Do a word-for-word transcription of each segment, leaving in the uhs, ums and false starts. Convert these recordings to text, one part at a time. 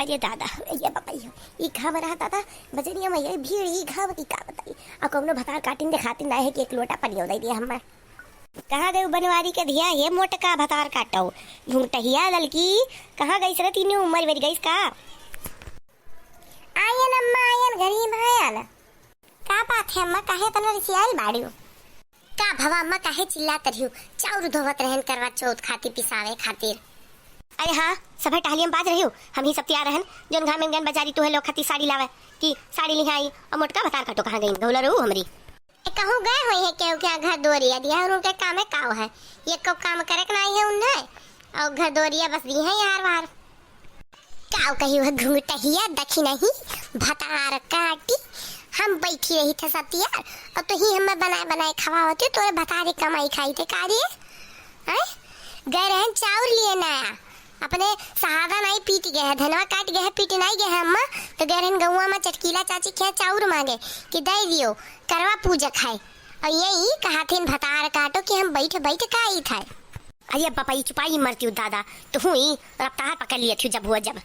ये दादा, ये बताइए, ई घाम रहा दादा, बजरिया में ये भीड़, ई घाम की का बताई। आ कौनो भतार काटिन देखातिन ना है कि एक लोटा पनियो दे दिया हमें। कहाँ गई बनवारी के धिया, ये मोटका भतार काटो, घुंघटहिया ललकी, कहाँ गई सरे तीनों उम्र बेर गई का? आयन अम्मा, आयन, घरी में आयन। का बात है अम्मा, काहे इतना रिसियाइल बाड़ू? का भवा अम्मा, काहे चिल्लात रहियो? चाउर धोवत रहन करवा चौथ खातिर, पिसावे खातिर। अरे हाँ, सभे टहलियम बाज रहियो, हम ही सब तैयार रहन, जोन घाम में गन बजारी तोहे लोग खातिर साड़ी लावे, कि साड़ी लिहाई, और मोटका भतार काटो कहाँ गई, गौला रहू हमरी। ए, कहूँ गए होई है केहू के घर दुआरिया दिया, और उनके कामे काव है, ये को काम करे के नाई है उन्हें, और घर दुआरिया बस दी है यार वार। काव कही वह घुंघटहिया दखी नहीं, भतार काटी, हम बैठी रही थे सतियार, और तू ही हमें बनाए बनाए खवावती, तोरे भतारी कमाई खाई थे का रे? हैं? गए रहन चाउर लिए नया, अपने सहादा नहीं पीट गए है, धनवा काट गए है, पीट नहीं गए है अम्मा, तो गए रहन गौवा में चटकीला चाची के चाउर मांगे कि दे दियो, करवा पूजा खाए, और यही कहाथिन भतार काटो कि हम बैठ बैठ खाई थे। अरे बापा, ई चुपाई मरती हूँ दादा, तो हूँ ई रफ्तार पकड़ लिया थी जब हुआ जब।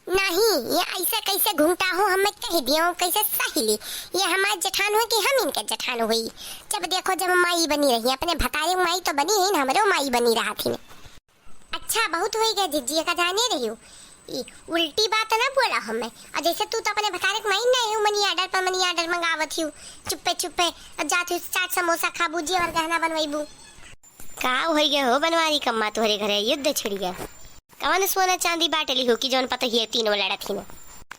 नहीं, ये ऐसे कैसे घुंघटा हो, हमें कह दियो, कैसे सहेली? ये हमार जेठान हो कि हम इनके जेठान होई? जब देखो जब माई बनी रही, अपने भतारे माई तो बनी है, हमरे माई बनी रहा थी। अच्छा, बहुत होई गए जिज्जी, का जाने रही हो? ई उल्टी बात ना बोला हमें। और जैसे तू तो अपने भतारे के माई नहीं हो, मनी आर्डर पर मनी आर्डर मंगावत ही हो, चुप्पे चुप्पे, अब जात ही चाट समोसा खाबू जी और गहना बनवाईबू। का होई गए हो बनवारी कम्मा, तोहरे घरे युद्ध छिड़ गया? कवन सोना चांदी बाटे लिहो कि जौन पतोहिए तीनों लड़त हिन?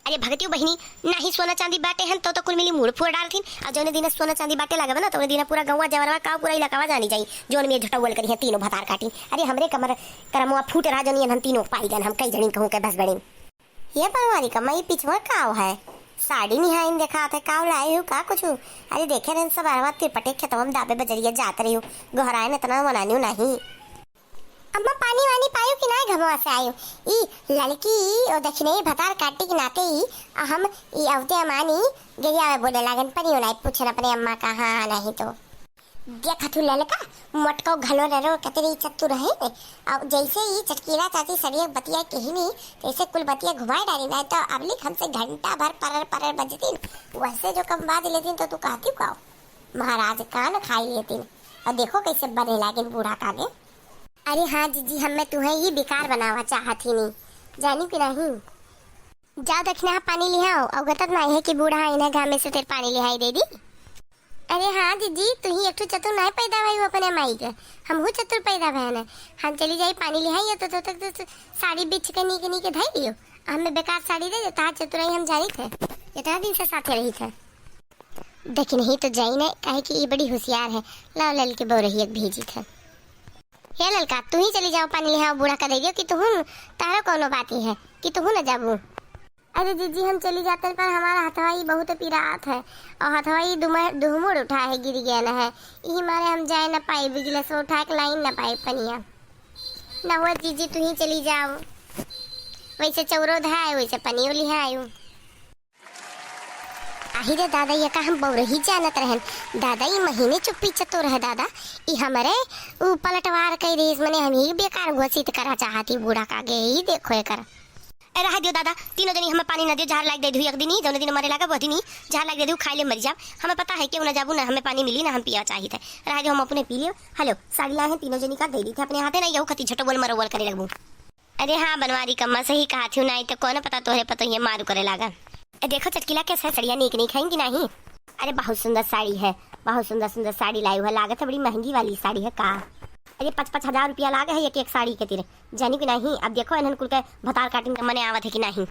अरे भगतियो बहिनी, नाही सोना चांदी बाटे हन तो, तो कुल मिली मूड़ फूड़ डालथिन। और जौने दिन सोना चांदी बाटे लागबे ना, तौने दिन पूरा गौवा जवरवा का पूरा इलाकावा जानी जाई, जौन में झटौवल करी है तीनों भतार काटिन। अरे हमरे कमर करमवा फूट रहा, जौन हम तीनों पाई गन, हम कई जनी कहूँ के बस बड़िन। ये बनवारी का मई पिछवा काव है? साड़ी निहाइन देखात है, काव लाए हो का कुछ? अरे देखे रहन सब अरवा तिरपटे खेतवा में दाबे बजरिया जात रही हो, गोहराइन इतना मनानियो नहीं। अम्मा, पानी वानी पायो कि नाय घमवा से आयो? ई लड़की ओ दखिनई भतार काटी के नाते ई, आ हम ई अवते अमानी गरिया में बोले लागन, पनियो नाय पूछन अपने अम्मा का, हाँ, नहीं तो। देखत हूँ ललका, मोटको घलो नरो कतरी चतुर है। अब जैसे ही चटकीला चाची सरिया बतिया कही नहीं, तैसे कुल बतिया घुमाए डाली, नहीं तो अबलिक हमसे घंटा भर परर परर बजतीन, वैसे जो कम बाज लेतीन तो तू कहती का? महाराज कान खाई लेतीन। और देखो कैसे बने लागिन बूढ़ा कागे। अरे हाँ जीजी, हमें तुम्हें ही बेकार बनावा चाहत ही नहीं, जानी कि नहीं? जाओ दखिना पानी लिहाओ, अवगतत नहीं है कि बूढ़ा इन्हें घामे से तेरे पानी लिहाई दे दी। अरे हाँ जीजी, तू ही एक ठो चतुर नहीं पैदा भई हो अपने माई के, हम हूँ चतुर पैदा भयन है। हम चली जाई पानी लिहाई तो, तो तक तो साड़ी बिछ के नीके नीके धई लियो, हमें बेकार साड़ी दे देता है चतुराई, हम जानी थे इतना दिन से साथे रही थे। देखी नहीं तो जाई नहीं, काहे कि ई बड़ी होशियार है। लाओ ललके बौरहिया के भेजी थे। हे ललका, तू ही चली जाओ, पानी लिहाओ, बूढ़ा का दे दियो कि तुहूँ, तारो कौनो बात ही है कि तुहूँ न जाबू। अरे जीजी, हम चली जाते पर हमारा हथवा ई बहुत पिरात है और हथवा ई दुम-, दुहमुड़ उठा है, गिर गया न है, यही मारे हम जाए न पाए, गिलास उठा के लाई न पाए पनिया। न हुआ जीजी, तू ही चली जाओ, वैसे चौरो धाए, वैसे पनियो लिहायू। आही रे दादा, ये का हम बौरही जानत रहन। दादा, ई महीने चुप्पी चतुर है दादा। ई हमरे ऊ पलटवार कई रहीस, मने हम ही बेकार घोषित करा चाहती बूढ़ा का गे। ई देखो एकर। ए, रहा दियो दादा, तीनों जनी हमें पानी न दियो, जहर लाग दे दू एक दिन ही, जौने दिन मरे लागा वो दिन ही जहर लाग दे दू, खाई ले मर जाब। हमें पता है कि ना जाबू, ना हमें पानी मिली, ना हम पिया चाहिए थे। रहा दियो, हम अपने पी लियो। हेलो, साड़ी लाए हैं तीनों जनी का, दे दी थे अपने हाथे, ना यहू खती झटोवल मरोवल करे लगबू। अरे हाँ, बनवारी कम्मा सही कहा थी, नाई तो कौन पता तोहरे पतोहिए मारू करे लागा। ए, देखो चटकीला, कैसे सड़िया नीक नीक है कि नहीं? अरे बहुत सुंदर साड़ी है, बहुत सुंदर सुंदर साड़ी लाई हुआ, लागत है बड़ी महंगी वाली साड़ी है का। अरे पाँच पाँच हजार रुपया लागे है एक एक साड़ी के तीर, जानी कि नहीं? अब देखो इन्हन कुल के भतार काटिन के मने आवत है कि नहीं।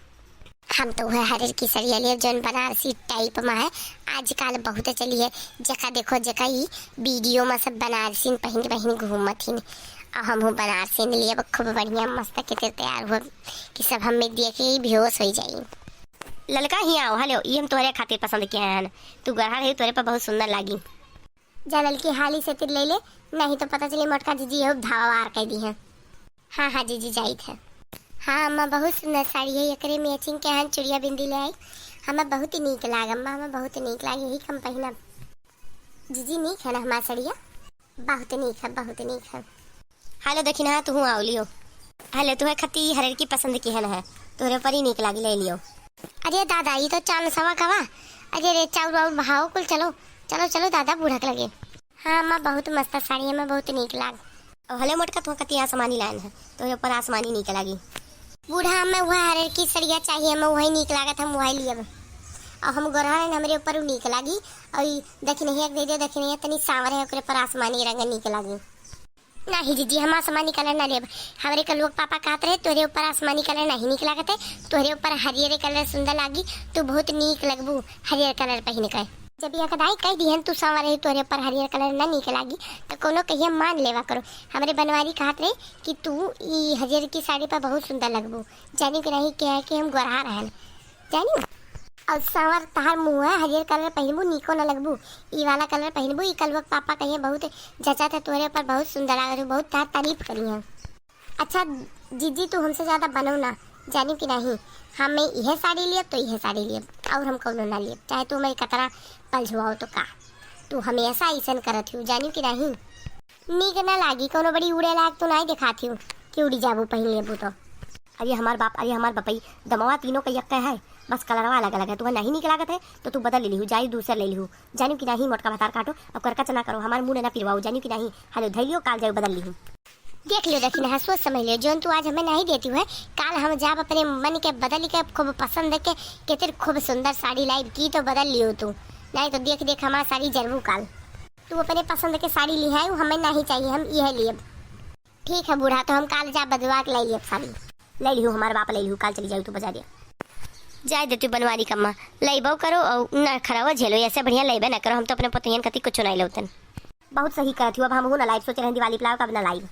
हम तो वह हरियर की सड़िया लिए जौन बनारसी टाइप में है, आजकल बहुत चली है। जेका देखो जेका ई वीडियो में सब बनारसी पहन पहन घूमत हिन, और हम हूँ बनारसी लिए खूब बढ़िया मस्त के तैयार हुआ कि सब हमें देख के ही बेहोश हो जाई। ललका ही आओ, हेलो, ये हम तोहरे खातिर पसंद किया है, तू गढ़ा रही तोहरे पर बहुत सुंदर लागी। जा ललकी हाली से तिर ले ले, नहीं तो पता चली मोटका जीजी हो धावा वार कर दी है। हाँ हाँ जीजी जाइत है। हाँ अम्मा, बहुत सुंदर साड़ी है, एकरे मैचिंग के हम चुड़िया बिंदी ले आई। हमें बहुत ही नीक लाग अम्मा, हमें बहुत ही नीक लाग, यही हम पहिनब। जीजी नीक है ना हमार सड़िया? बहुत नीक है, बहुत नीक है। हेलो दखिनहा, तुहूँ आओ लियो। हेलो, तुहे खती हरेर की पसंद की है ना है? तोहरे ऊपर ही नीक लागी, ले लियो। अरे दादा, ई तो चांद सवा कवा। अरे रे, चाउर वाउर बहाओ कुल, चलो, चलो, चलो दादा, बूढ़ा के लगे। हाँ अम्मा, बहुत मस्त साड़ी, हमें बहुत नीक लाग। और हले मोटका, तू कति आसमानी लाइन है, तोहरे ऊपर आसमानी नीक लागी। बूढ़ा, हमें वह हरियर की सड़िया चाहिए, हमें वही नीक लागत, हम वही लियब। और हम गोरहर हन, हमरे ऊपर उ नीक लागी। और ई दखिनहिया के दे दे, दखिनहिया तनी सांवर है, ओकरे पर आसमानी रंग नीक लागी। नाही जीजी, हम आसमानी कलर ना लेब। हमरे कलुआ के पापा कहत रहे, "तोहरे ऊपर आसमानी कलर नाही नीक लागत है, तोहरे ऊपर हरियर कलर सुंदर लागी, तू बहुत नीक लगबू हरियर कलर पहिन के।" जब यह कदाई कह दिहन, "तू सांवर है, तोहरे ऊपर हरियर कलर ना नीक लागी," तो कोनो कहिया मान लेवा करो। हमरे बनवारी कहत रहे कि तू ई हरियर की साड़ी पर बहुत सुंदर लगबू, जानी कि नाही, क्या है कि हम गोरहा रहन। जानियो? और सांवर तहार मुँह है, हरियर कलर पहिनबू, नीको न लगबू। ई वाला कलर पहिनबू, ई कलुआ के पापा कहिए बहुत जचा था तोहरे ऊपर, बहुत सुंदर लागत हो, बहुत तहार तारीफ करी हैं। अच्छा जीजी, तू हमसे ज्यादा बनो ना, जानियो कि नाही? हम मैं इहे साड़ी लियब तो इहे साड़ी लियब, और हम कौनो ना लियब, चाहे तू मैं कतरा पलझुआओ तो का। तू हमेशा ऐसन करत हो, जानियो कि नाही? नीक ना लागी, कोनो बड़ी उड़े लायक तो नाही देखात हो कि उड़ी जाबू पहिन लेबू तो। अरे हमार बाप, अरे हमार बपई, दमवा तीनों का यक्का है, बस कलरवा अलग अलग है। तुम्हें नहीं नीक लागत है तो तू बदल ले लिहू, जाई दूसर ले लिहू। जानियो कि नाही, मोटका भतार काटो, अब करकच ना करो, हमार मुंह ना पिरवाओ, जानियो कि नाही। हलो धैलियो, काल जाओ बदल लिहू। देख लियो, देखी ना, सोच समझ लियो, जौन तू आज हमें नहीं देती है, काल हम जाब अपने मन के बदल के खूब पसंद के, केतिर खूब सुंदर साड़ी लाइब की तो बदल लियो तू, नहीं तो देख देख हमार साड़ी जरबू काल। तू अपने पसंद के साड़ी लिहायू, हमें नहीं चाहिए, हम यह लियब। ठीक है बूढ़ा, तो हम काल जा बदलवा के ले लियब साड़ी। ले लिहू, हमार बाप ले लिहू, काल चली जाऊ तू बाजारे। जाए देती बनवारी कम्मा, लइबो करो और ना खराबो झेलो, ऐसे बढ़िया लइबे ना करो, हम तो अपने पतोहियन कती कुछ नहीं लौतन। बहुत सही कहत हूँ, अब हम ना लाइब, सोच रहे दिवाली पे लाओ, अब ना लाइब।